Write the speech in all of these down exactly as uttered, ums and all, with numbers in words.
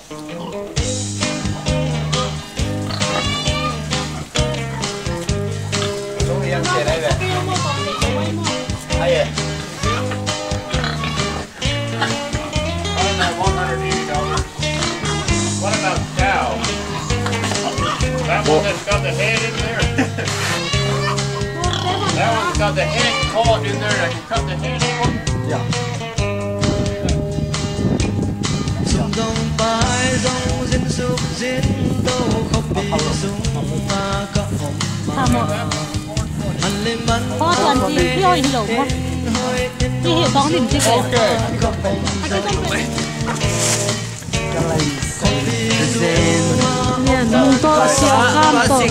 What about cow? That one that's got the head in there? That one's got the head caught in there. I can cut the head off. Tha maw? Khua tuan ci hi hoih hi lo maw? Ci hi tawng lim ci kei. Nung tawh siau kam tawh.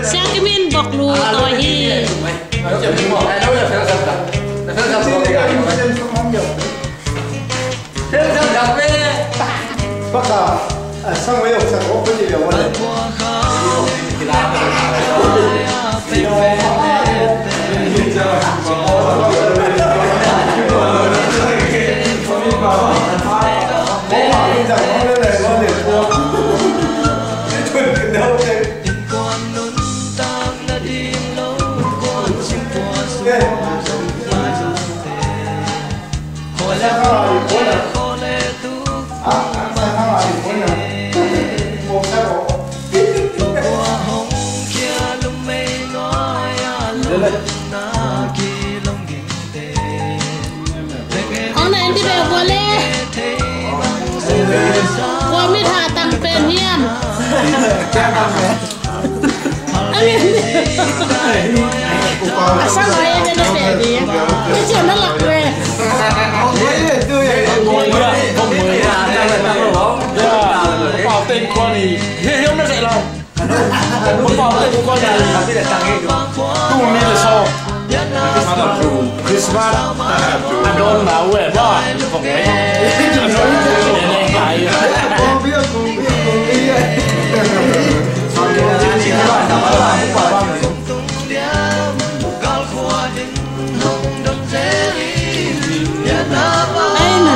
Siang kimin bok lu tawi hi. Ong na en ti be vua le. Vua mit ha tang pen hiam. A sang ai ne ne pe di. Ni chen na lak ve. Christmas. A dawn na uh e maw. Ai, na,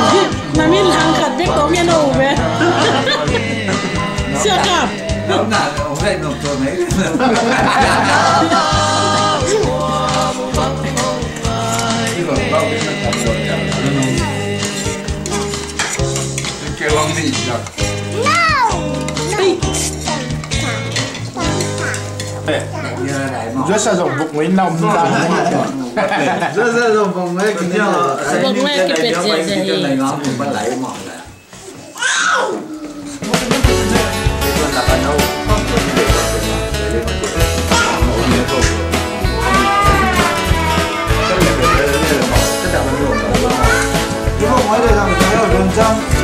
na min hang khat bek kong en o ve. Siakap. Joshua zong buk ngui na om ta. Joshua zong buk ngui kipet ziahziah hi.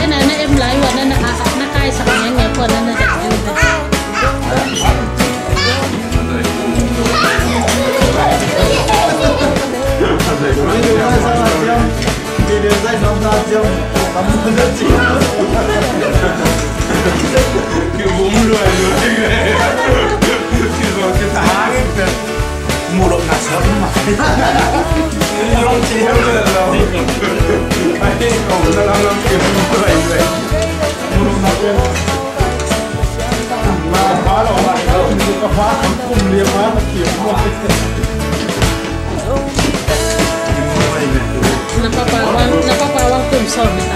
Ena na em lai ua na na a na kai sak ngen ngen ua na na ja. Na papa wang, na papa wang kum sawm.